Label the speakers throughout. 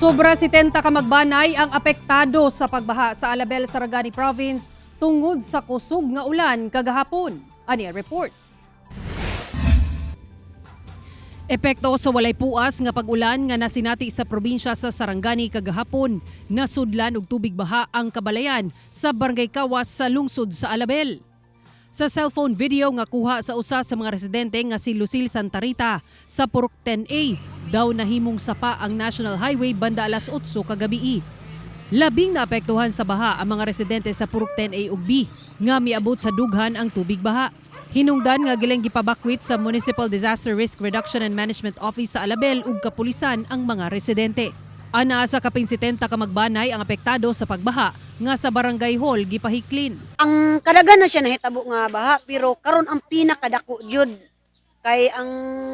Speaker 1: Sobra 70 ka magbanay ang apektado sa pagbaha sa Alabel, Sarangani Province tungod sa kusog nga ulan kagahapon. Ani ang report. Epekto sa walay puas nga pag-ulan nga nasinati sa probinsya sa Sarangani kagahapon, nasudlan og tubig baha ang kabalayan sa Barangay Kawas sa lungsod sa Alabel. Sa cellphone video nga kuha sa usa sa mga residente nga si Lucille Santarita sa Purok 10A, daw nahimong sapa ang National Highway banda alas 8 kagabii. Labing naapektuhan sa baha ang mga residente sa Purok 10A ug B nga miabot sa dughan ang tubig baha. Hinungdan nga gilang gipabakwit sa Municipal Disaster Risk Reduction and Management Office sa Alabel ug kapulisan ang mga residente. Anaa sa kapin 70 ka magbanay ang apektado sa pagbaha nga sa Barangay Hall gipahiklin.
Speaker 2: Ang kadagan na siya nahitabo nga baha, pero karon ang pinakadako jud kay ang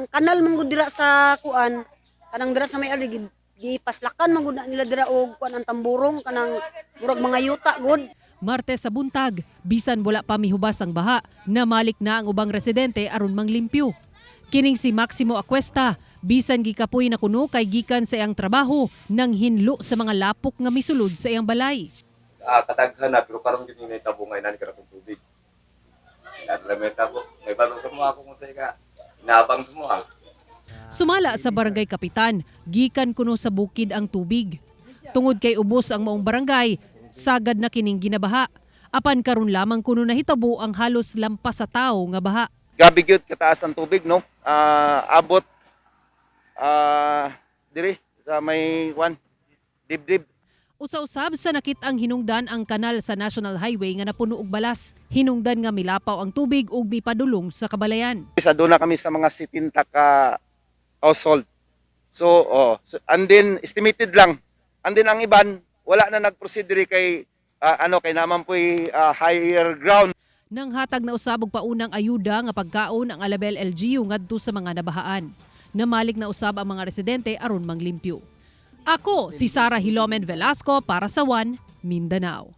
Speaker 2: kanal man gud dira sa kuan, kanang dira sa may ari, gipaslakan man gud na nila dira og kuan ang tamburong, kanang murag mga yuta gud.
Speaker 1: Martes sa buntag, bisan wala pa mihubas ang baha, namalik na ang ubang residente aron manglimpyo. Kining si Maximo Acuesta, bisan gikapoy na kuno kay gikan sa iyang trabaho nang hinlo sa mga lapok nga misulod sa iyang balay.
Speaker 3: Kataghan na, pero karon gyud ni nahitabo nga inani karon tubig. Sila may tabo, may bato sa mga ako kung sa ka inabang sa mga.
Speaker 1: Sumala sa barangay kapitan, gikan kuno sa bukid ang tubig. Tungod kay ubos ang maong barangay, sagad na kining ginabaha. Apan karon lamang kuno nahitabo ang halos lampas sa tawo nga baha.
Speaker 4: Grabe gyud kataas ang tubig, no? Abot diri sa may kwan, dibdib.
Speaker 1: Usa-usab sa nakit-ang hinungdan ang kanal sa National Highway nga napuno og balas. Hinungdan nga milapaw ang tubig ug mipadulong sa kabalayan.
Speaker 4: Sa doon na kami sa mga 70 ka household. So, oh, so, and then estimated lang. And then ang iban wala na nag-proceed diri kay ano kay naman po'y higher ground.
Speaker 1: Nang hatag na usab og paunang ayuda nga pagkaon ang Alabel LGU ngadto sa mga nabahaan. Namalik na usab ang mga residente aron manglimpyo. Ako si Sara Hilomen Velasco para sa One Mindanao.